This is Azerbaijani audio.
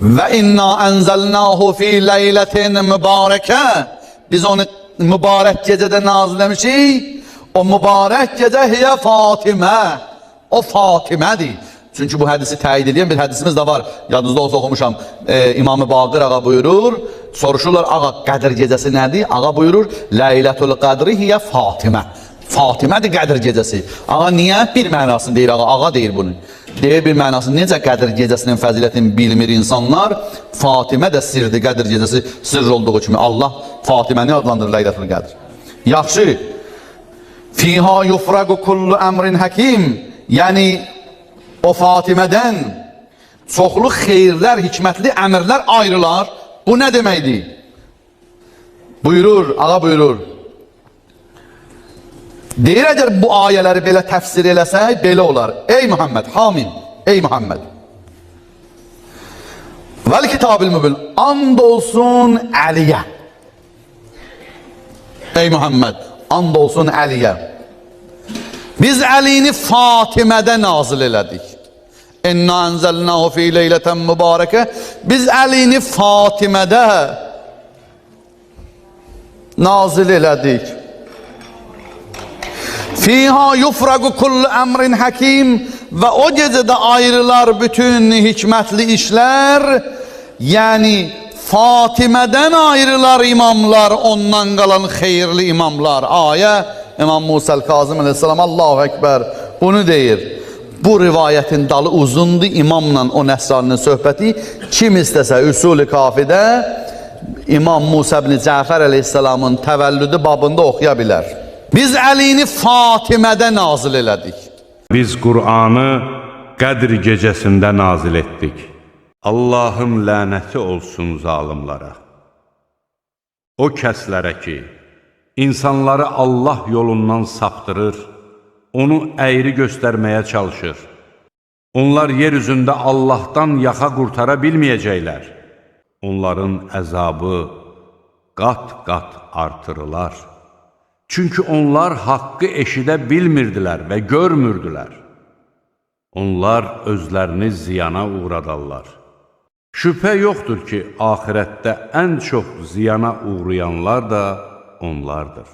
Və inna enzelnahu fi leyletin mübarekə. Biz onu mübarək gecədə nazil eləmişik. O mübarək gecə hiyə Fatimə. O Fatimədir. Çünki bu hədisi təyid edən bir hədisimiz də var. Yadınızda olsa oxumuşam. İmam-ı Baqir ağa buyurur. Soruşurlar ağa Qədir gecəsi nədir? Ağa buyurur Leylətul Qədri hiyə Fatimə. Fatimədir Qədir gecəsi. Ağa niyə? Bir mənasını deyir ağa. Ağa deyir bunu. Deyir bir mənasını. Necə Qədir gecəsinin fəzilətini bilmir insanlar? Fatimə də sirdir Qədir gecəsi sirr olduğu kimi. Allah Fatiməni adlandırır Leylətul Qədr. Yaxşı. Fiha yufraqu kullu əmrin həkim. Yəni o Fatimədən çoxlu xeyirlər, hikmətli əmrlər ayrılar. Bu nə deməkdir? Buyurur, ağa buyurur. Deyir əgər bu ayələri belə təfsir eləsək, belə olar. Ey Muhammed, hamim, ey Muhammed. Vel kitabil mübin, and olsun Əliyə. Ey Muhammed, and olsun Əliyə. Biz Əlini Fatimədə nazil elədik. İnna enzelnahu fi leyleten mübareke. Biz Əlini Fatimədə nazil elədik. Fiha yufraqu kullu əmrin həkim və o gecədə ayrılar bütün hikmətli işlər. Yəni Fatimədən ayrılar imamlar, ondan qalan xeyirli imamlar. Ayə İmam Musa Kazım əleyhissalam Allahu Ekber bunu deyir. Bu rivayətin dalı uzundur. İmamla o Nəsraninin söhbəti kim istəsə Üsul-i Kafidə İmam Musa ibn Cəfər əleyhissalamın təvəllüdü babında oxuya bilər. Biz Əlini Fatimədə nazil elədik. Biz Qur'anı Qədr gecəsində nazil etdik. Allahın lənəti olsun zalimlara. O kəslərə ki, insanları Allah yolundan saptırır, onu əyri göstərməyə çalışır. Onlar yer üzündə Allahdan yaxa qurtara bilməyəcəklər. Onların əzabı qat-qat artırılar. Çünki onlar haqqı eşidə bilmirdilər və görmürdülər. Onlar özlərini ziyana uğradarlar. Şübhə yoxdur ki, axirətdə ən çox ziyana uğrayanlar da onlardır.